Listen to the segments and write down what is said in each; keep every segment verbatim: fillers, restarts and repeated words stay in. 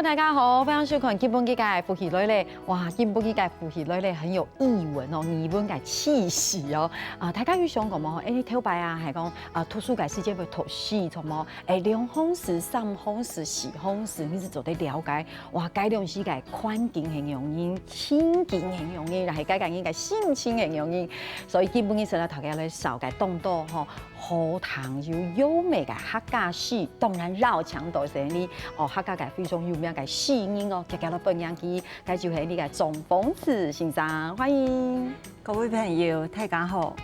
大家好，歡迎收看今晡日个福氣來了。哇，今晡日个福氣來了很有藝文哦，藝文个氣息哦。啊，大家有想過無？哎，頭擺啊，還講啊，讀書个時節會讀詩，著無？哎，兩項詩、三項詩、四項詩，你就做得了解。哇，該兩時个環境係仰般，情景係仰般，還有該个人个心情係仰般。所以今晡日就來同大家來紹介當多吼， 好聽又優美个客家詩，當然邀請到係你哦，客家个非常有名个詩人哦，遽遽來分享佢，該就係你个張豐慈先生，歡迎。各位朋友，大家好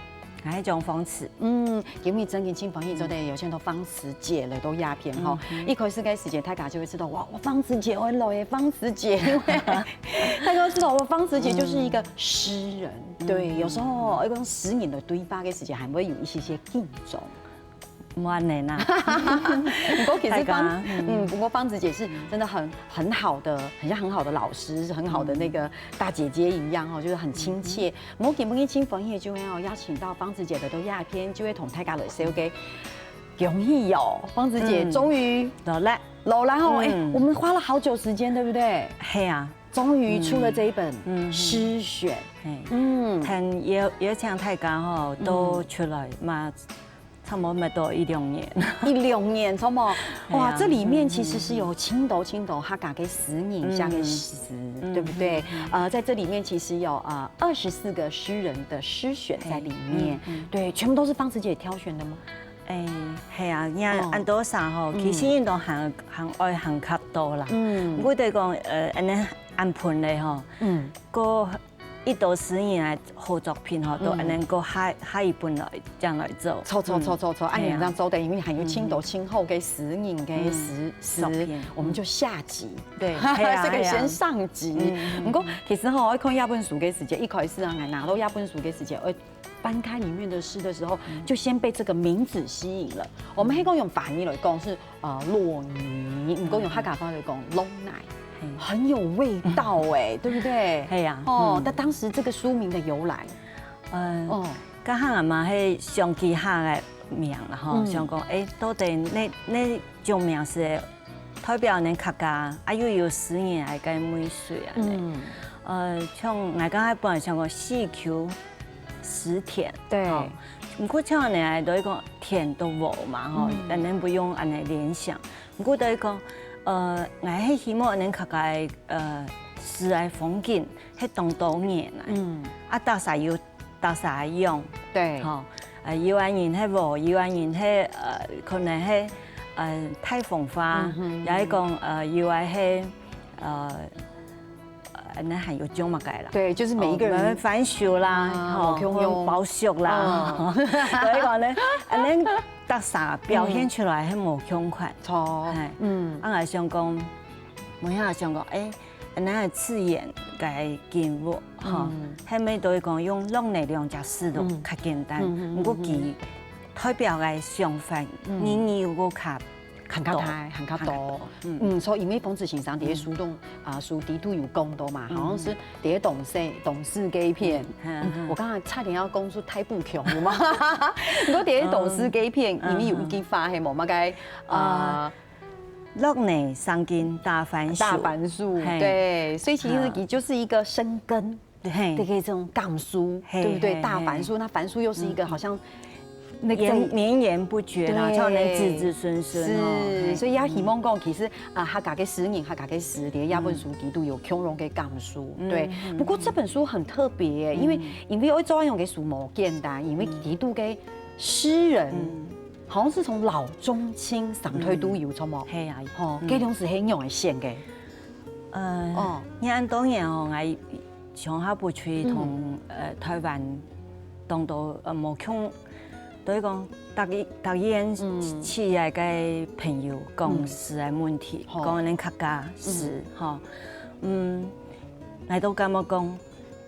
，𠊎係張豐慈。嗯，今日真个真歡喜做得邀請到豐慈姐來到這片吼。一開始个時間，大家就會知道，哇，哇，豐慈姐，我來耶，豐慈姐，因為大家都知道，哇，豐慈姐就是一個詩人。 對，有時候一個詩人的對話个時間，還會有一些些緊張。毋好恁樣啦。不過其實方，大家，嗯。嗯，不過方子姐是真的很，很好的，很像很好的老師，很好的那個大姐姐一樣哦，就是很親切。我今晡日真歡喜就會哦，邀請到方子姐來到這片，就會同大家來紹介恭喜哦，方子姐終於來了。來了哦，哎，我們花了好久時間，對不對？係啊。 終於出了這一本詩選。嗯，邀邀請大家吼，都出來嘛，差毋多乜到一兩年。一兩年，差毋多。哇，這裡面其實是有盡多盡多客家个詩人寫个詩，對不對？呃，在這裡面其實有呃二十四個詩人的詩選在裡面，對，全部都是方慈姐挑選的嗎？哎，係啊，你看恁多儕吼，其實人都還還愛還較多啦。嗯，毋過就講呃，恁樣恁分咧吼，嗯，過 一到詩人个好作品吼，都恁樣過下下一本來，這樣來做。著著著著著，恁樣這樣做得，因為還有盡多盡好个詩人个詩詩，我們就下集。對，係啊，這個先上集。毋過其實吼，𠊎看這本書个時間，一開始啊，𠊎拿到這本書个時間，𠊎翻開裡面的詩的時候，就先被這個名字吸引了。我們係講用華語來講是 呃，落泥，毋過用客家話來講，落泥，很有味道哎，對不對？係啊，哦，但當時這個書名的由來，嗯，哦，該下嘛係想起下个名啦吼，想講，哎，到底哪哪種名字代表恁樣客家，啊又有詩人來个味緒啊，嗯，呃，像𠊎剛才本來想講四區詩田，對，毋過像恁樣來講田都無嘛吼，當然毋用恁樣聯想。 毋過就係講，呃，𠊎係希望恁樣客家个呃詩个風景係當多元啊，啊，逐儕有逐儕个樣，對，吼，呃，有个人係無，有个人係呃，可能係呃大風化，也係講呃，有个係呃。 呃，恁樣還有種麼个啦？對，就是每一個人哦，番薯啦，吼，共樣，包粟啦，所以講呢，恁樣逐儕表現出來係無共款。著，嗯，啊，𠊎想講，𠊎也想講，哎，恁樣自然个景物，吼，係毋係都會講用落泥兩隻字都較簡單，毋過佢代表个想法，意義又較 還較大，還較多。嗯，所以因為豐慈先生在書中啊，書裡肚有講到嘛，好像是在東勢東勢該片。我剛才差點要講出大埔腔，有嗎？毋過在東勢該片，因為有一句話，係無，麼个啊，落泥生根大番薯。大番薯，對，所以其實佢就是一個生根。 嘿，這個這種感受，嘿，對不對？嘿，大番薯，那番薯又是一個好像那個綿綿延不絕啦，對，像恁樣子子孫孫哦，是，嘿，所以也希望講，其實啊，客家个詩人、客家个詩，在這本書裡肚有共樣个感受，對。不過這本書很特別耶，因為因為𠊎做恁樣个書無簡單，因為裡肚个詩人好像是從老中青三代都有，著無？嘿啊，吼，這種是很容易選个。呃，哦，你恁多年哦，𠊎 從下埔出去同呃台灣當多呃無共，就係講逐一逐一起來个朋友講詩个問題，講恁客家詩吼，嗯，𠊎都感覺講，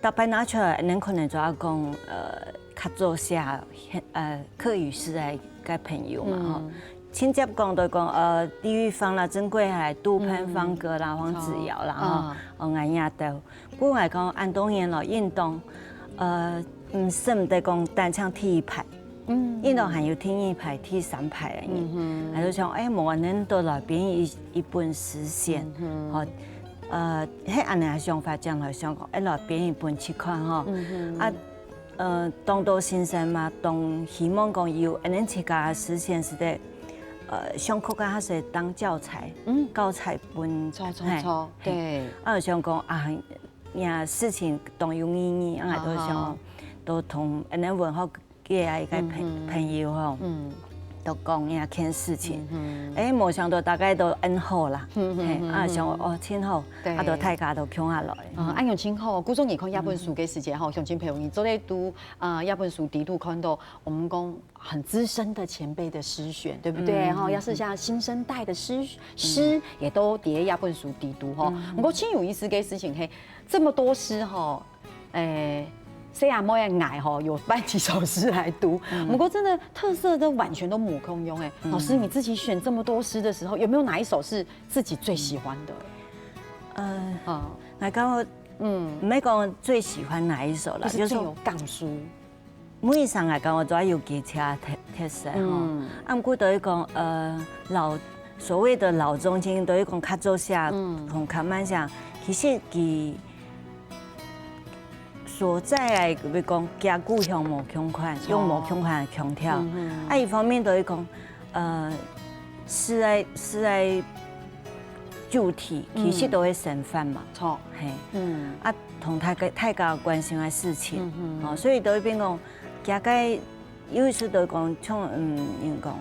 逐擺拿出來，恁可能就愛講呃較早寫呃客語詩个个朋友嘛吼，盡接講就講呃李玉芳啦、鄭貴海、杜潘、方格啦、黃子瑤啦吼，哦𠊎也都。 不過𠊎講恁多年來運動，呃，毋使毋得講單淨第一排，嗯，印度還有第二排、第三排个人，嗯哼，𠊎就想，哎，無恁樣都來編一一本詩選，嗯哼，吼，呃，係恁樣个想法，將來想講，哎，來編一本試看吼，嗯哼，啊，呃，當多先生嘛，當希望講有恁樣自家个詩選係在，呃，上課个時當教材，嗯，教材本，著著著，嘿，對，啊，想講啊，呀，事情當有意義，啊，都想，啊哈，都同恁樣文學 个啊，一个朋，嗯哼，朋友吼，嗯，都講一件事情，嗯哼，哎，無想到大家都恁好啦，嗯哼，嘿，啊，想講，哦，真好，對，啊，都大家都共下來。啊，恁樣真好。故所你看這本書个時節吼，鄉親朋友，你做得讀，呃，這本書底肚看到，我們講很資深的前輩的詩選，對不對？嗯，吼，也係像新生代的詩，詩也都在這本書底肚吼。不過，真有意思个事情，嘿，這麼多詩吼， 誒，細阿妹个𠊎吼，有辦幾首詩來讀，不過真的特色都完全都無共樣誒。老師，你自己選這麼多詩的時候，有沒有哪一首是自己最喜歡的？呃，啊，𠊎感覺，嗯，毋係講最喜歡哪一首啦，就是最有感觸。就是說，每一首𠊎感覺都有佢个特，特色吼。嗯。啊，毋過就係講，呃，老，所謂的老中青，就係講較早寫，嗯，同較慢寫，其實佢 所在个，比如講，佢个故鄉無共款，用無共款个腔調。嗯哼。啊，一方面就係講，呃，詩个，詩个主題其實都係生活嘛。著。嘿。嗯。啊，同大家，大家關心个事情。嗯哼。哦，所以就會變講，佢个有意思就係講，像，嗯，應該講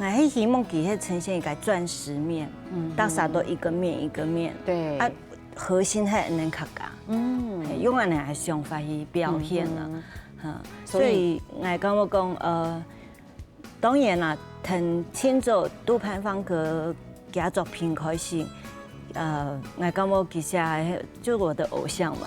，𠊎係希望佢係呈現一個鑽石面，嗯哼，大家都一個面一個面。對。啊， 核心還恁樣客家，嗯，嘿，用恁樣个想法去表現啊，嗯哼，哈，所以所以，𠊎感覺講，呃，當然啦，從盡早杜潘芳格佢个作品開始，呃，𠊎感覺其實就我的偶像嘛。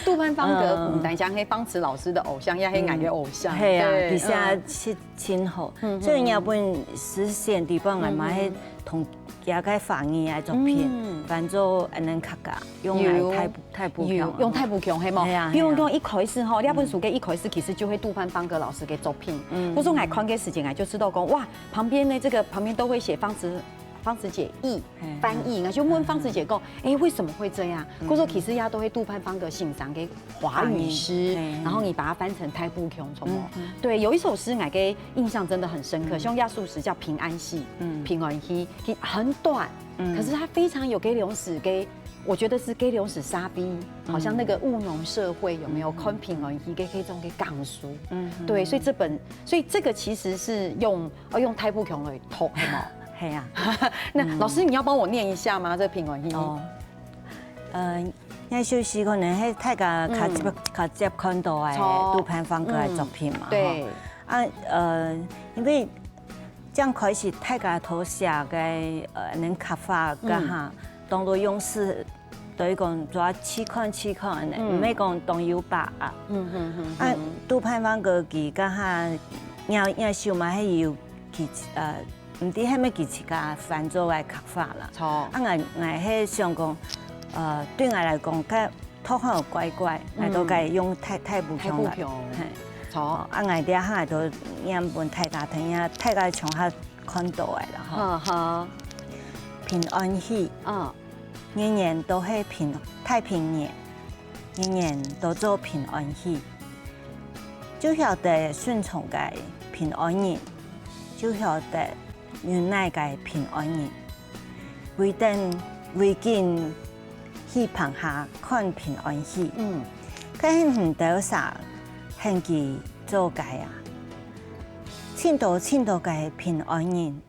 杜潘芳格，嗯，毋單淨係芳慈老師的偶像，也係𠊎个偶像。嗯，係啊，對，其實，嗯，係真好。嗯哼。所以這本詩選裡背，𠊎嘛係同 佢个華語个作品，嗯，翻做恁樣客家，用來大埔，有，大埔腔啊。有，用大埔腔，係無？係啊，比如講一開始吼，係啊。這本書个一開始其實就係杜潘芳格老師个作品。嗯。故所𠊎看个時節，𠊎就知道講，哇，旁邊呢，這個旁邊都會寫芳慈，芳慈姐譯，係，翻譯，𠊎就問芳慈姐講，誒，為什麼會這樣？嗯。故所其實也都係杜潘芳格先生个華語詩，華語，係。然後你把它翻成大埔腔，著無？嗯，嗯。對，有一首詩，𠊎个印象真的很深刻，嗯。像這首詩叫《平安喜》，嗯。平安喜，其實很短， 嗯。可是它非常有該種時个，我覺得是該種時沙比，好像那個務農社會有沒有，嗯。看平安喜个該種个感受。嗯。對，所以這本，所以這個其實是用，要用大埔腔來讀，係嗎？係啊。那老師，嗯。你要幫我念一下嗎？這平安喜。哦。呃，這首詩可能係大家較接，嗯。較接看到个，著。杜潘芳格个作品嘛，嗯。對。吼。啊，呃，因為 正開始大家都寫个，呃，恁樣客話个哈，嗯。當多用詞，就係講主要試看試看恁樣，嗯。毋係講當有把握。嗯哼哼哼。啊，杜潘芳格佢个哈，也，也想嘛，係有佢，呃，毋知係毋係佢自家翻做个客話啦。著。啊，𠊎，𠊎係想講，呃，對𠊎來講，較 讀好乖乖，嗯。𠊎都該用大，大埔腔來。大埔腔。嘿。著。哦，啊，𠊎這下都念分大家聽啊，大家從下看到个啦，吼。哈哈。平安喜。嗯。年年都係平，太平年，年年都做平安喜。就曉得順從个平安人，就曉得忍耐个平安人。 圍等，圍巾去棚下看平安喜。嗯。該係毋兜儕喊佢做个啊。盡多盡多个平安人，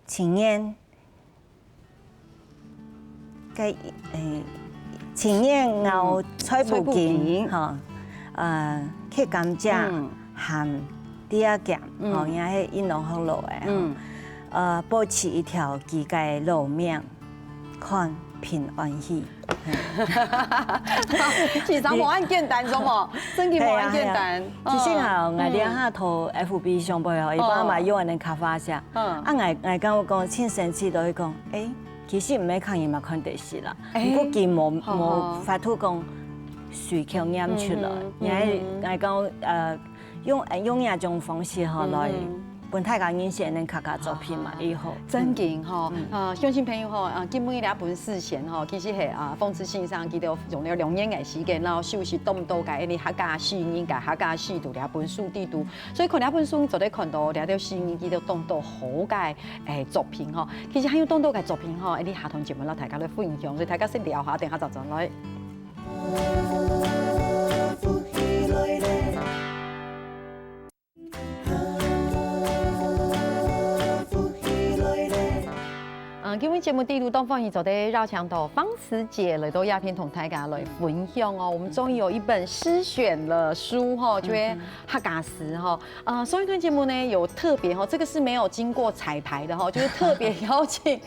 情願，該，誒，情願咬菜脯筋，嗯。菜脯筋。吼，呃，嗑甘蔗，嗯。含 第二件，嗯。吼，也係運動好路个，吼。嗯。呃，保持一條佢个老命，看平安喜。其實無恁簡單，著無？真个無恁簡單。係啊，係啊。其實吼，嗯。𠊎這下投F B上背吼，一般嘛用恁樣客話寫。嗯。啊，𠊎，𠊎感覺講，盡生趣就係講，誒，其實毋係客人嘛看得識啦，誒，毋過佢無，好，好。無法度講隨口唸出來。嗯哼，也係，嗯哼。𠊎講，呃，用用這種方式吼來分大家認識恁客家作品嘛，以後。正經吼，啊，鄉親朋友吼，啊，今晡日這本詩選吼，其實係啊，方志先生佢就用了兩年个時間，然後收集當多个恁客家詩人、个客家詩都這本書底肚，所以看這本書，你做得看到這條詩人佢就當多好个誒作品吼。其實還有當多个作品吼，恁下段節目摎大家來分享，所以大家先尞下，等下再轉來。 嗯，今晡日節目底肚當歡喜做得邀請到方慈姐來到這片同大家來分享哦。我們終於有一本詩選了書吼，就係客家詩吼。呃，上一段節目呢有特別吼，這個是沒有經過彩排的吼，就是特別邀請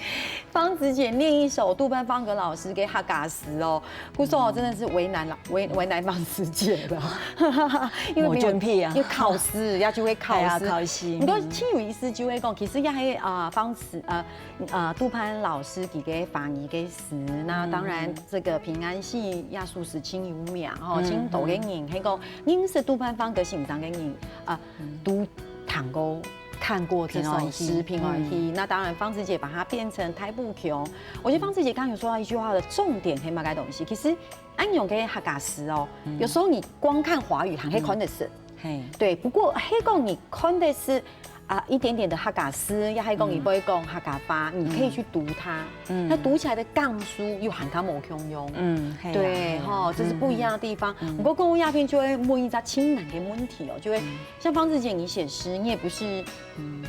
方慈姐念一首杜潘芳格老師个客家詩哦。 故所真的是為難了，為為難方慈姐了，因為沒有，沒準備啊。要考試，要去會考試。哎呀，考試。毋過真有意思，就係講，其實也係啊，方慈呃呃杜潘老師佢个華語个詩，那當然這個平安喜也算是真有名吼，真多个人，係講認識杜潘芳格先生个人啊，都聽過、看過這首詩《平安喜》。那當然，方慈姐把它變成大埔腔， 我覺得方慈姐剛剛有說到一句話的重點，係麼个東西？其實恁樣个客家詩哦，有時候你光看華語還可以看得識，嘿，對。不過係講你看得識啊，一點點的客家詩，也係講你不會講客家話，你可以去讀它。那讀起來的感受又還較無共樣。嗯，嘿啊，對，嘿啊，吼，這是不一樣的地方。不過講到這片就會問一個真難的問題哦，就會像方慈姐，你寫詩，你也不是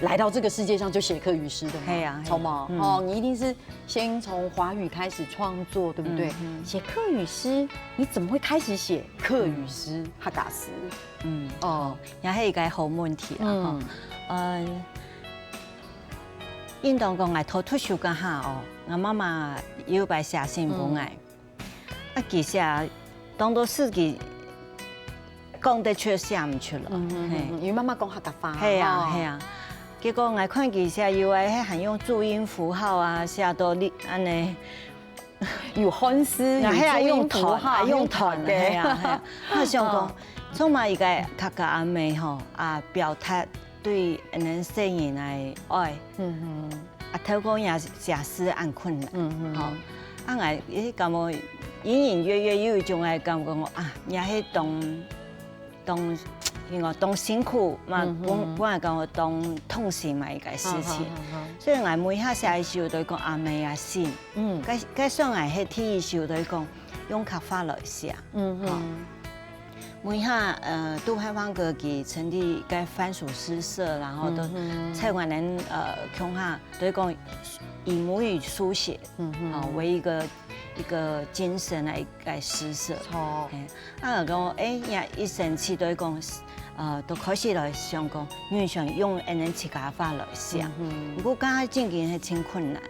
來到這個世界上就寫客語詩的嘛，嘿啊，嘿啊，著無？哦，你一定是 先從華語開始創作，對不對？寫客語詩，你怎麼會開始寫客語詩、客家詩？嗯，哦，也係一個好問題啦，吼。嗯，應當講，𠊎讀書該下哦，𠊎媽媽有擺寫信分𠊎，啊，佢寫當多詩佢 講得出寫毋出來。嗯嗯嗯，因為媽媽講客家話。係啊，係啊。結果𠊎看佢寫有个，還用注音符號啊，寫到你恁呢。有漢字，係啊，有注音符號，用斷，用斷，係啊，係啊。𠊎想講，總嘛一個客家阿姆吼，啊，表達對恁呢細人个愛。嗯哼。 啊，透過若寫詩恁困難，嗯嗯，吼，啊，𠊎感覺隱隱約約有一種个感覺，講啊，也係當當，應該當辛苦嘛，本本來感覺當痛心个一個事情，所以𠊎每下寫一首都會講阿姆个信，嗯，該該算𠊎係第一首都會講用客話來寫，嗯嗯。 每下，呃，杜潘芳格佢成立該番薯詩社，然後都在我們呃共下，都係講以母語書寫，哦，為一個一個精神个一個詩社。著。啊，講，誒，也一生氣都係講，呃，都開始來想講，你想用恁樣自家話來寫。毋過，剛開正經係真困難，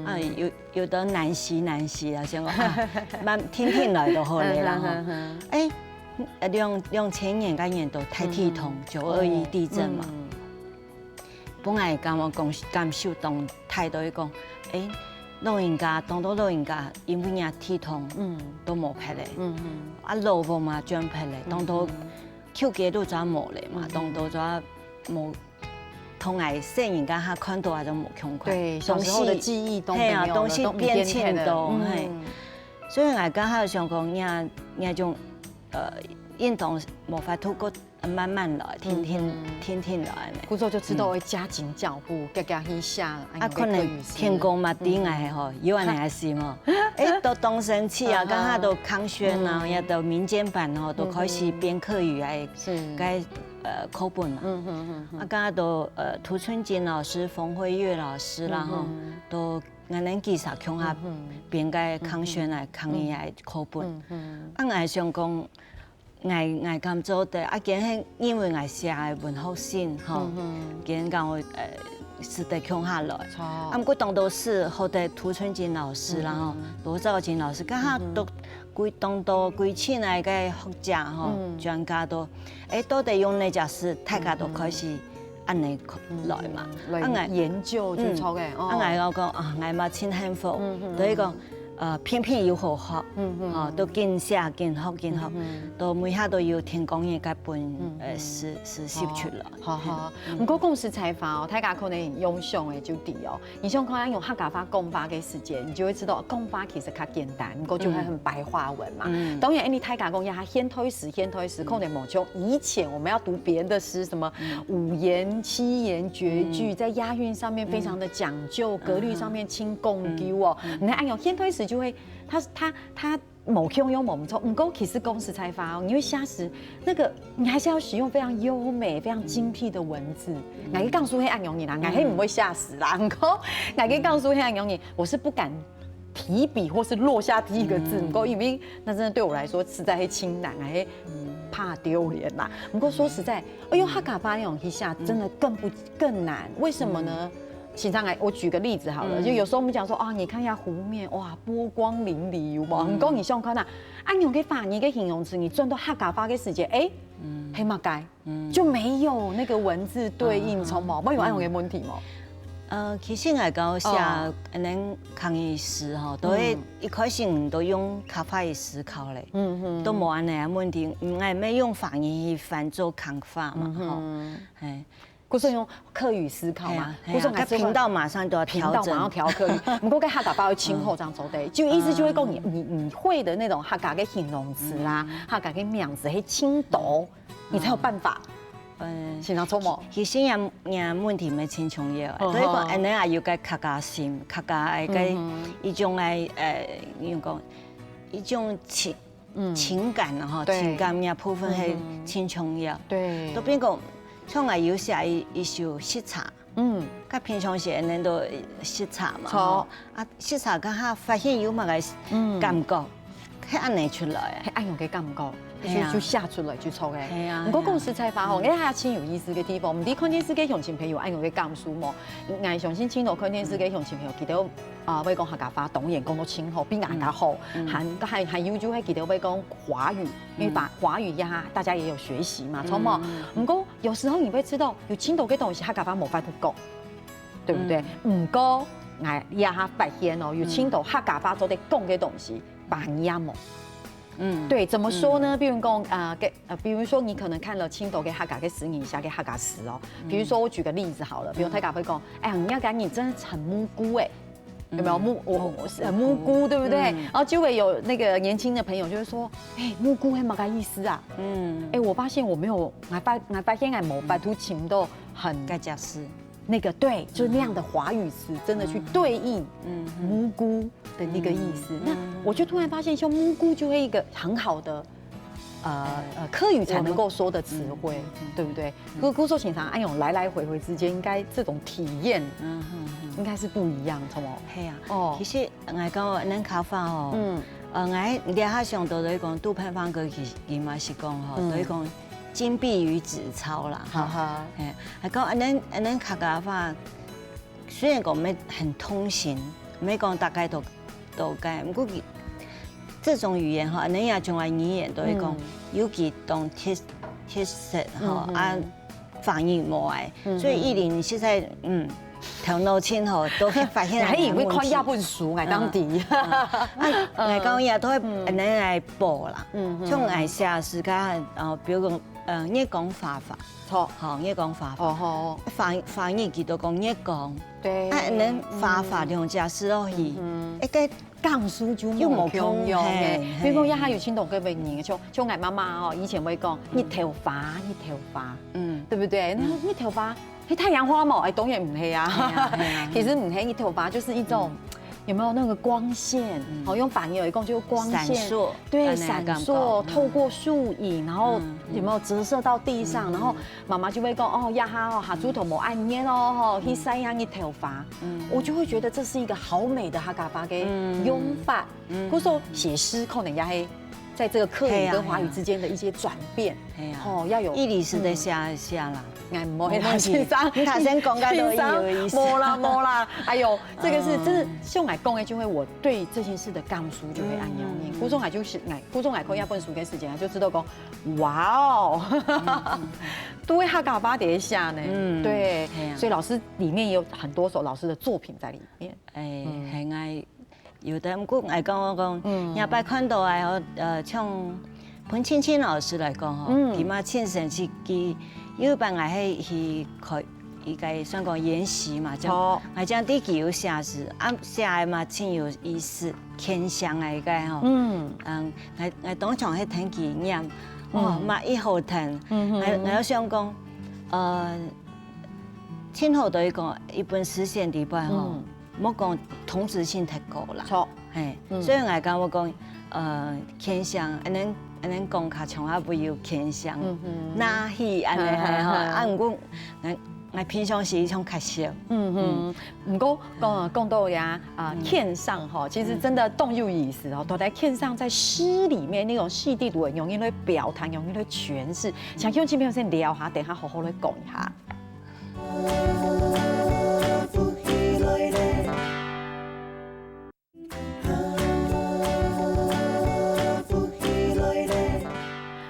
啊，有有的難時難時啊，想講啊，慢聽聽來就好了啦吼。誒， 呃，兩兩千年該年度大地動，九二一地震嘛，本來感覺講感受當大，都會講，誒，老人家，當多老人家因為若地動，嗯，都無忒咧，嗯嗯，啊，老屋嘛全忒咧，當多舊街都全無咧嘛，當多全無同𠊎細人家下看到啊，都無共款，對，小時候的記憶都沒有了，東西，係啊，東西變遷多，嘿。所以𠊎剛好想講，若若種 呃，運動無法度過慢慢來，天天天天來恁呢。故所就知道愛加緊腳步，遽遽去寫。啊，可能天公嘛，知𠊎吼，有恁呢个事吼。誒，都當生氣啊，剛好都康軒啊，也都民間版吼，都開始編客語个，是，該呃課本嘛。嗯嗯嗯。啊，剛好都呃涂春錦老師、馮輝岳老師啦吼，都 𠊎等幾儕共下編个康軒來康義个課本。啊，𠊎想講，𠊎𠊎敢做得，啊，今係因為𠊎寫个文學性吼，今講我呃使得共下來。啊，毋過當多是好得涂春錦老師啦吼，羅兆錦老師，剛下都歸當多歸親愛个學者吼，專家都，誒，到底用哪隻詩，大家都開始 恁呢來嘛。啊，𠊎研究就著个，哦。啊，𠊎講啊，𠊎嘛真幸福，就係講，呃，片片有好學，嗯嗯，吼，都緊寫緊學緊學，嗯嗯，到尾下都有天光日个本，嗯嗯，呃，詩詩集出來。好好，毋過講實在話哦，大家可能用想个就知哦，你想看用客家話講話个時間，你就會知道講話其實較簡單，毋過就會很白話文嘛。嗯，當然，你大家講呀，現代詩，現代詩可能無像以前我們要讀別人的詩，什麼五言、七言絕句，在押韻上面非常的講究，格律上面輕講究哦。你看，哎喲，現代詩就會，他他他某 Q 用某错，毋过其實講實在話哦，你會寫詩，那個你還是要使用非常優美、非常精闢的文字。𠊎个講書係恁樣人啦，𠊎係毋會寫詩啦，毋過𠊎个講書係恁樣人，我是不敢提筆或是落下第一個字，毋過因為那真的對我來說實在係盡難，𠊎係怕丟臉啦。毋過說實在，哎喲，客家話那種一下真的更不更難，為什麼呢？ 其實哎，我舉個例子好了，就有時候我們講說啊，你看一下湖面，哇，波光粼粼，有無？你講你想看啊，啊，用个華語个形容詞，你轉到客家話个時節，哎，係麼个？就沒有那個文字對應，著無？會有恁樣个問題無？呃，其實𠊎講寫恁樣客語詩吼，都會一開始你都用客話个思考咧，都無恁樣个問題，𠊎毋會用華語去翻做客話嘛，吼，係。 故所用客語思考嘛，係啊，故所𠊎个頻道馬上都要調整，頻道馬上調客語。毋過該客家話會盡好恁樣做得，就意思就係講你你你會的那種客家个形容詞啦，客家个名詞係盡多，你才有辦法。嗯，係恁樣無？其實也也問題無盡重要，所以講，恁樣也有个客家心，客家个一種个呃，用講一種情 情感啊，吼，情感个部分係盡重要。對，都變講，像𠊎有寫一一首《食茶》，嗯，佢平常時恁樣都食茶嘛，著，吼，啊，食茶該下發現有麼个感覺，係恁樣出來啊。係恁樣个感覺，就就寫出來就著个。係啊，毋過講實在話吼，𠊎還有盡有意思个地方，毋知看電視个鄉親朋友恁樣个感受無？𠊎相信盡多看電視个鄉親朋友，佢兜 啊，會講客家話，當然講到盡好，比𠊎較好。還還還有就係佢兜會講華語，因為華華語呀，大家也有學習嘛，著無？毋過有時候你會知道，有盡多个東西客家話無法度講，對不對？毋過，𠊎這下發現哦，有盡多客家話做得講个東西，華語也無。 嗯，對，怎麼說呢？比如講，呃，給呃，比如說你可能看了盡多个客家个詩，你寫个客家詩哦。比如說我舉個例子好了，比如大家會講，哎呀，你要講你真的很無辜哎，有沒有？無我我是很無辜，對不對？然後就會有那個年輕的朋友就會說，哎，無辜係麼个意思啊？嗯，哎，我發現我沒有，我發我發現我無法度尋到很該解釋。 那個對，就是那樣的華語詞，真的去對應無辜的那個意思。那我就突然發現，像無辜就會一個很好的，呃呃，客語才能夠說的詞彙，對不對？故故所以常常哎喲，來來回回之間，應該這種體驗，應該是不一樣，著無？係啊，哦，其實𠊎講恁樣客話吼，嗯，呃，𠊎這下想到就係講杜潘芳哥佢佢嘛係講吼，就係講 金碧於紙鈔啦，哈哈，係，還講恁樣恁樣客家話，雖然講無很通行，無講大家都都該，毋過佢這種語言吼，恁樣也種个語言都會講，尤其當特特色吼，啊，反應無哎，所以一零實在嗯，頭腦清吼，都發現。你還以為看這本書，𠊎當知。啊，𠊎講也都會恁樣來報啦，像𠊎寫時間，哦，比如講。 呃，月光花花，著，吼，月光花花，哦吼，華華語佢都講月光，對，啊，恁樣花花兩隻字落去，嗯，一個講書就又無共樣，係，比如講，這下有盡多个文人，像像𠊎媽媽哦，以前會講日頭花，日頭花，嗯，對不對？那日頭花，係太陽花嘛？哎，當然毋係啊，其實毋係，日頭花就是一種。 有沒有那個光線？好，用華語來講就是光線，閃爍，對，閃爍，透過樹影，然後有沒有折射到地上？然後媽媽就會講，哦，這下哦，下晝頭無恁熱哦，吼，去曬一下日頭花。我就會覺得這是一個好美的客家話个用法。故所寫詩可能也係在這個客語跟華語之間的一些轉變。係啊，哦，要有一理是得寫寫啦。 𠊎毋好，先生，你頭先講个都有意思。無啦無啦，哎喲，這個是真的，像𠊎講个，就會我對這件事的感受就會恁樣。故所𠊎就是𠊎，故所𠊎看這本書个時間，就知道講，哇哦，都會客家話在寫呢。嗯，對，所以老師裡面有很多首老師的作品在裡面。哎，很愛有个，毋過𠊎講，𠊎講，嗯。這擺看著个吼，呃，像彭青青老師來講吼，嗯。佢嘛親身去，佢有一擺𠊎係去開一個算講研習嘛，就好。𠊎將第幾有寫字，啊，寫个嘛真有意思，牽想个一個吼。嗯。嗯，𠊎，𠊎當場係聽佢念，哇，嗯。嘛一好聽。嗯哼。𠊎，𠊎有想講，呃，真好个一個，一本詩選裡背吼，嗯。 莫講同質性忒高啦。著。嘿，嗯。所以𠊎感覺講，呃，牽想，恁樣，恁樣講較像啊，會有牽想，嗯哼。拿去恁樣，嘿，嘿，嘿，吼，嘿。啊，毋過，𠊎，𠊎平常時常較少。嗯哼。嗯。毋過，講，講到呀，啊，嗯。牽想吼，其實真的當有意思哦。到底牽想在詩裡面那種細緻度的用意來表達，用意來詮釋，想用這邊先聊下，等下好好來講一下。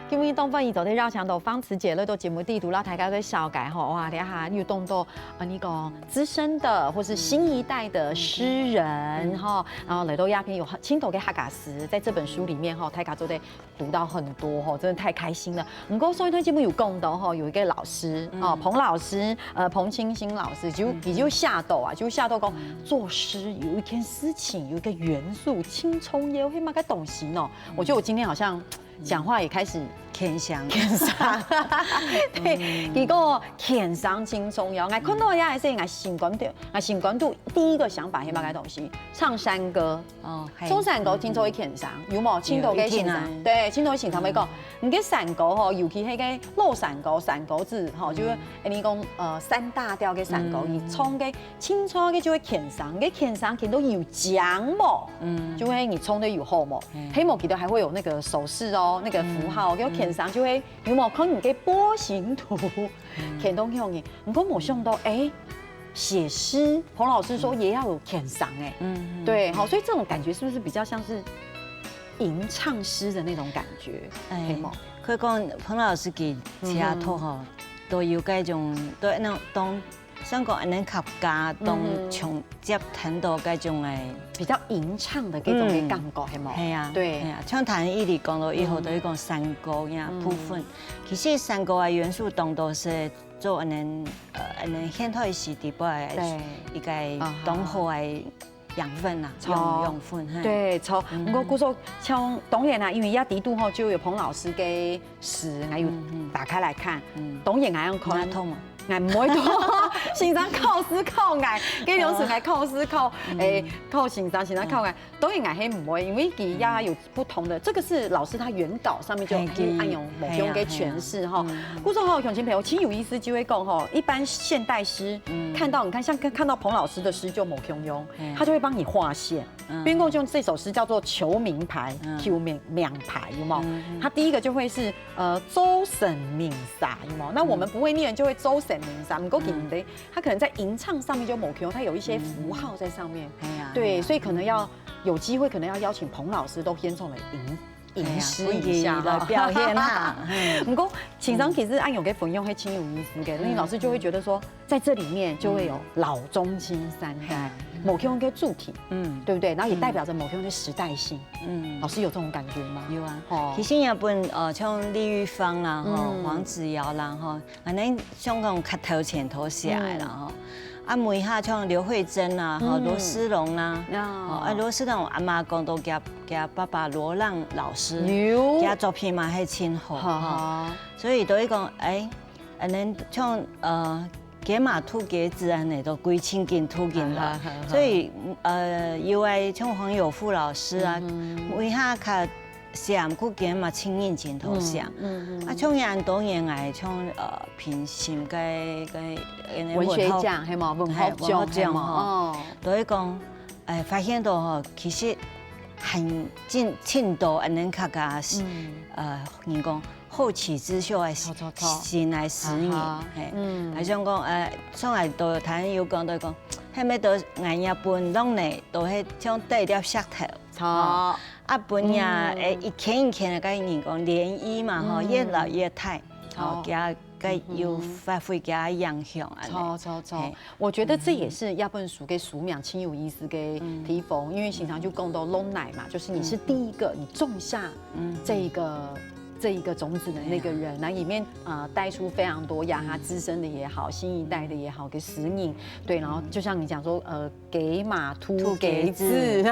今日當歡迎做得邀請到芳慈姐來到節目裡肚，摎大家來紹介吼，哇，這下又當多，呃，你講資深的或是新一代的詩人吼，然後來到這片有很，盡多个客家詩，在這本書裡面吼，大家做得 讀到很多吼，真的太開心了。毋過上一段節目有講到吼，有一個老師，嗯。哦，彭老師，呃，彭青青老師，就，嗯。佢就寫到啊，就寫到講，嗯。做詩有一件事情，有一個元素，盡重要，係麼个東西呢？嗯。我覺得我今天好像講話也開始牽想。牽想。對，嗯。佢講牽想盡重要。𠊎看到這个時，𠊎心肝肚，𠊎心肝肚第一個想法係麼个東西？唱山歌。 哦，嘿。唱山歌盡多會牽想，有無？盡多个先生，有，一定啊。對，盡多先生會講，嗯。你个山歌吼，尤其係个老山歌、山歌子吼，嗯。就係你講，呃，三大調个山歌，嗯。佢唱个盡多个就會牽想，你个牽想牽到有靚無？嗯。就係你唱得有好無？嗯。係無佢都還會有那個手勢哦，那個符號，嗯。就牽想就會有無？看你个波形圖，嗯。牽到向你，毋過無想到，欸， 寫詩，彭老師說也要有牽想欸。嗯，嗯。對，好，所以這種感覺是不是比較像是吟唱詩的那種感覺？欸，係無？可以講彭老師佢寫作吼，嗯哼。都有該種，對，那種當，算講恁樣客家，當，嗯哼。常接聽到該種欸。比較吟唱的這種的感覺，嗯。係無？係啊，對。係啊，像頭先伊講到以後，嗯。都係講山歌呀，嗯。部分。其實山歌个元素當多係 做恁樣，呃，恁樣現代詩裡背个，對。一個當好个養分啊，著。養，養分，嘿。對，著。嗯。毋過故所像當然啦，因為這裡肚吼就有彭老師个詩，𠊎有，嗯，嗯。打開來看。嗯。當然𠊎愛看。你愛讀嗎？𠊎毋會讀，先生考試考𠊎，該種時𠊎考試考，嗯。欸，考先生，先生考𠊎。嗯。 當然𠊎係毋會，因為佢也有不同的，嗯。這個是老師他原稿上面就，嘿，佢，嗯，恁樣無共个詮釋吼。嘿啊，嘿啊。嗯。故所吼，鄉親朋友，盡有意思就係講吼，一般現代詩，嗯。看到，你看，像看，看到彭老師的詩就無共樣，嘿。他就會幫你劃線。嗯。比如講，像這首詩叫做《求名牌》，嗯。求名，名牌，有沒有？嗯，嗯。他第一個就會是，呃，做神明煞，有沒有？那我們不會念，就會做神明煞，毋過佢毋得，嗯。 他可能在吟唱上面就無共，他有一些符號在上面。嗯。哎呀，對，哎呀。所以可能要，有機會可能要邀請彭老師到現場來吟，吟詩一下哈。哎呀，分佢來表現哈。嗯。毋過，先生其實恁樣个分享還挺有意思的，嗯。因為老師就會覺得說，在這裡面就會有老中青三代，嗯。無共个主題，嗯。對不對？然後也代表著無共个時代性。嗯。老師有這種感覺嗎？有啊。哦。其實這本，呃，像李玉芳啦，吼，嗯。黃子瑤啦，吼， 恁樣像講較頭前頭寫个啦，嗯。吼。啊，尾下像劉慧珍啊，吼，嗯。羅思容啊，哦。吼，啊，羅思容阿嬤講到佢，佢爸爸羅浪老師，有。佢作品嘛還真好，哈哈。吼。所以就係講，欸，恁樣像，呃，佢嘛渡佢个子恁樣，都歸親近渡近來。哈哈哈哈。所以，呃，有个像黃有富老師啊，嗯哼。尾下較 寫，毋過佢嘛盡認真好寫。嗯，嗯，嗯。啊，像恁多年來，像，呃，評審个，个，个文學獎，文學，係無？文學獎，嘿，文學獎，係無？吼。哦。就係講，欸，發現到吼，其實還真，真多恁樣客家，嗯。呃，人講後起之秀个，著，著，著。新來詩人，啊哈。嘿。嗯。啊，像講，呃，上來都，頭先有講到講，後尾都，𠊎這本弄呢，都係像堆粒石頭。著。吼。 啊，分人，嗯。欸，一圈一圈个，佮人講漣漪嘛，吼，嗯。越來越大，吼，哦。佢，个有發揮个影響啊。錯錯錯，我覺得這也是這本書个書名盡有意思个地方，因為先生就講到落泥嘛，就是你是第一個，你種下這一個。這一個種子的那個人，那裡面啊帶出非常多呀，他資深的也好，新一代的也好，个聲音，對，然後就像你講說，呃，給馬禿給子，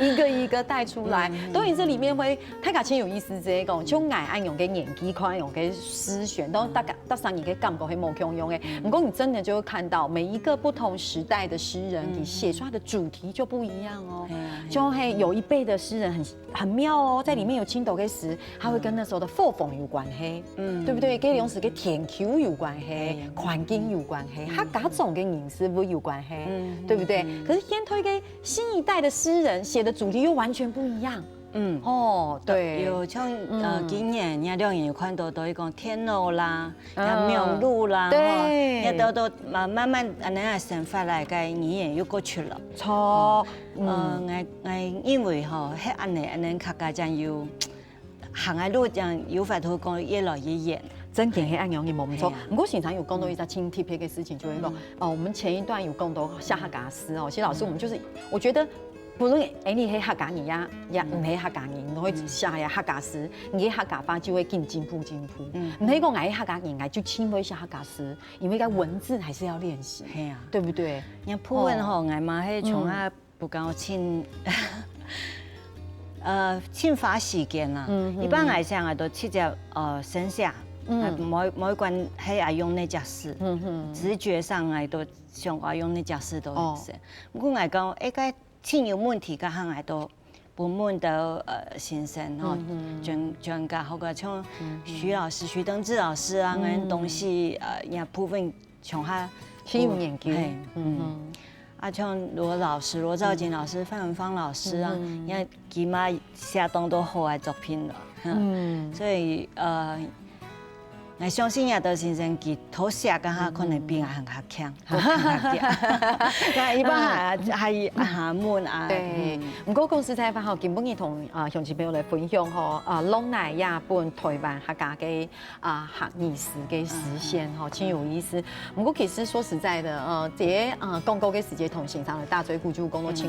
一個一個帶出來，當然這裡面會，大家盡有意思，這一種就𠊎恁樣个年紀，看恁樣个詩選，當大家大家人个感覺係無共樣个。不過你真的就會看到每一個不同時代的詩人，你寫出來的主題就不一樣哦。就係有一輩的詩人很很妙哦，在裡面有盡多个詩，它會跟那時候的作風有關係，嗯，對不對？跟當時个天氣有關係，環境有關係，客家庄个人事物有關係，對不對？可是現代个新一代的詩人寫的主題又完全不一樣。嗯，哦，對，有像呃今年人家兩人有看到都會講天路啦，也網路啦，對，也都都慢慢慢慢生活來个語言又過去了。錯，呃，我我認為吼，係恁樣恁樣客家正有行个路正有法度講越來越遠。真正係恁樣，你無錯。不過先生有講到一隻盡特別个事情，就係講，哦，我們前一段有講到寫客家詩哦，其實老師，我們就是，我覺得。不論你係客家人呀，也毋係客家人，你會寫呀客家詩，你个客家話就會緊進步進步。毋係講𠊎係客家人，𠊎就盡會寫客家詩，因為該文字還是要練習，係啊，對不對？像部分吼，𠊎嘛係從啊不夠盡，呃，盡花時間啦。一般來講啊，都直接呃先寫，每每關係啊用那隻字，直覺上啊都想要用那隻字都寫。不過來講，哎，該 盡有問題个行業都不問的呃先生吼，專專家，好个像徐老師、徐登志老師啊，恁東西呃，也部分從下盡有研究，嘿，嗯，啊，像羅老師、羅兆金老師、范文芳老師啊，也起碼寫當多好个作品了，嗯，所以呃。 𠊎相信也都先生佢頭寫个哈，可能比𠊎還較強，還較強。那一般還還還問啊，對，不過講實在話吼，今晡日同啊鄉親朋友來分享吼，啊，落泥這本台灣客家个啊客語詩个詩選吼，盡有意思。不過其實說實在的，呃，這啊廣告个時節同先生來打嘴鼓就講到盡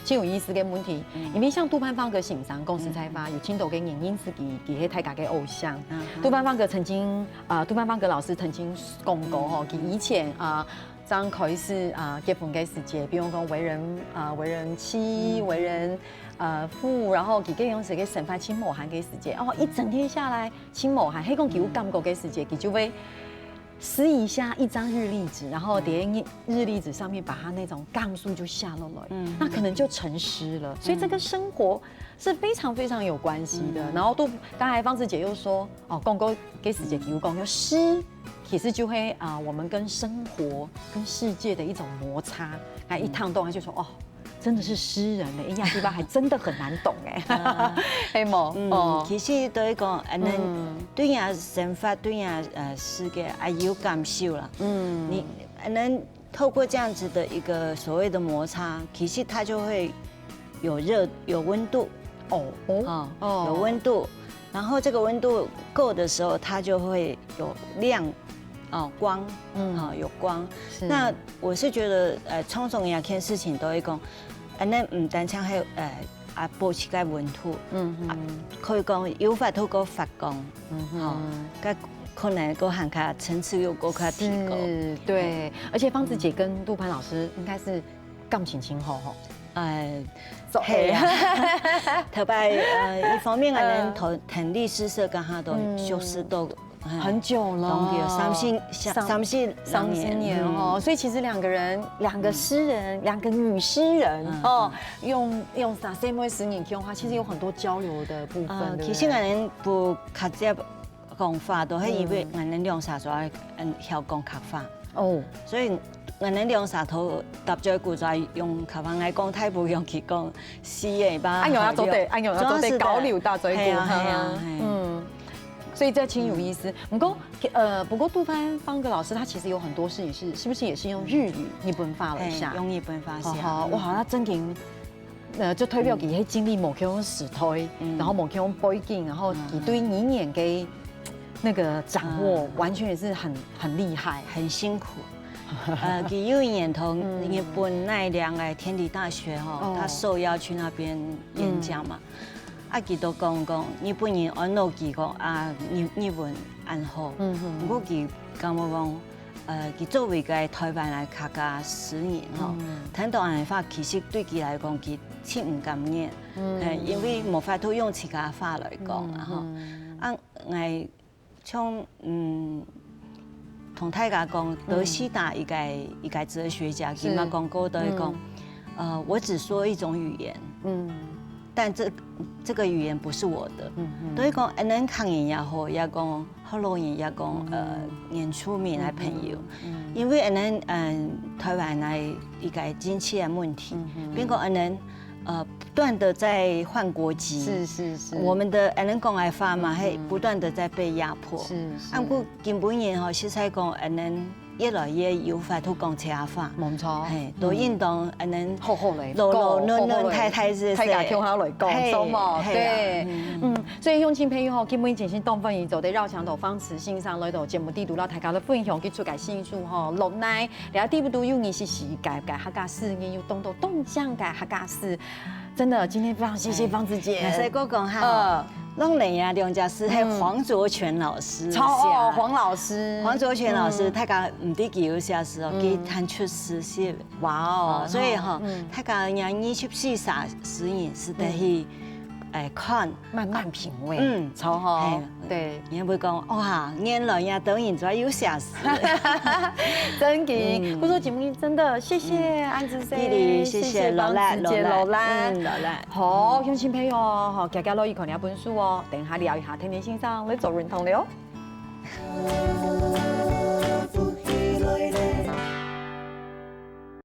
盡有意思个問題，因為像杜潘芳个先生，講實在話，有盡多个人認識佢，佢係大家个偶像。杜潘芳个曾經，呃，杜潘芳个老師曾經講過吼，佢以前啊，正開始啊結婚个時節，比如講為人啊為人妻、為人呃婦，然後佢个樣式个生活盡無閒个時節，哦，一整天下來盡無閒，係講佢有感覺个時節，佢就會 撕一下一張日曆紙，然後疊日日曆紙上面把他那種感受就寫落來，嗯，那可能就成詩了。所以這跟生活是非常非常有關係的。然後都剛才芳芝姐又說，哦，講過給姐姐比如講，就詩其實就會啊、我們跟生活跟世界的一種摩擦，哎，一燙動，他就說哦。 真的是詩人呢，一樣地方還真的很難懂哎，係無？嗯，其實都係講，嗯，對呀，生活對呀，呃，世界啊有感受了。嗯，你能透過這樣子的一個所謂的摩擦，其實它就會有熱有溫度。哦哦哦，有溫度，然後這個溫度夠的時候，它就會有亮，哦光，嗯，啊有光。那我是覺得，呃，創作一件事情都會講， 恁呢毋單淨係呃啊保持个溫度，嗯嗯，可以講有法度个發光，嗯吼，个可能个還較層次又過較提高。是，對，而且芳芝姐跟杜潘老師應該是感情盡好吼。呃，係啊，頭擺呃一方面可能同同歷史社跟他都就是都。 很久了，三十三十三十年哦，所以其實兩個人，兩個詩人，兩個女詩人哦，用用三十年共下，其實有很多交流的部分。其實𠊎等不客家講話，都係因為𠊎等兩儕所以嗯曉講客話哦，所以𠊎等兩儕頭搭嘴鼓在用客話來講，大部分用佢講四縣吧。哎喲，要做得，哎喲，要做得交流搭嘴鼓，係啊係啊，嗯。 所以這盡有意思。不過，呃，不過杜潘芳格老師他其實有很多事情是，是不是也是用日語日本話了一下？用日本話寫。哇，那真經，呃，就代表佢係經歷無共樣時代，然後無共樣背景，然後佢對語言个那個掌握，完全也是很很厲害。很辛苦。呃，佢有一年同日本奈良个天理大學吼，哦他受邀去那邊演講嘛。啊，佢都講講日本人安慰佢講啊，日日文恁好。嗯哼。不過佢感覺講，呃，佢作為一個台灣个客家詩人吼，聽到恁樣話，其實對佢來講，佢真毋甘願。嗯，因為無法度用自家話來講啊吼。啊，𠊎像嗯，同大家講，德希達一個一個哲學家，佢嘛講過，都會講，呃，我只說一種語言，嗯，但這這個語言不是我的，嗯嗯，都會講，恁樣客人也好，也講福佬人也講，呃，原住民个朋友，因為恁樣嗯，台灣个一個經濟个問題，變講恁樣。呃，不斷的在換國籍，是是是，我們的恁樣講个話嘛，還不斷的在被壓迫。是是，啊，毋過今晡日吼，實在講，恁樣越來越有法度講自家話，無錯，嘿，都應當恁樣好好來，老老嫩嫩，好好來，太太是大家共下來講，嘿，做無？嘿啊，對，嗯，所以鄉親朋友吼，今晡日真心當歡迎做得邀請到方慈先生來到節目底肚，摎大家來分享佢出个新書吼，落來，了底肚有二十四個个客家詩人，有當多當靚个客家詩。 真的，今天非常謝謝方慈姐。所以我講哈，嗯，浪人啊，兩隻字係黃卓全老師寫。超哦，黃老師，黃卓全老師，大家毋知佢有寫詩哦，佢彈出詩集。哇哦，所以哈，大家人二十四首詩人係得去，哎，看，慢慢品味。嗯，超好。對，你會講哇，原來人家等於主要有寫詩。真个，故所節目真的，謝謝安子生，謝謝謝謝勞力，勞力，勞力，嗯，勞力。 好，鄉親朋友吼，遽遽落去看這本書哦，等下尞一下，天天先生來做運動了。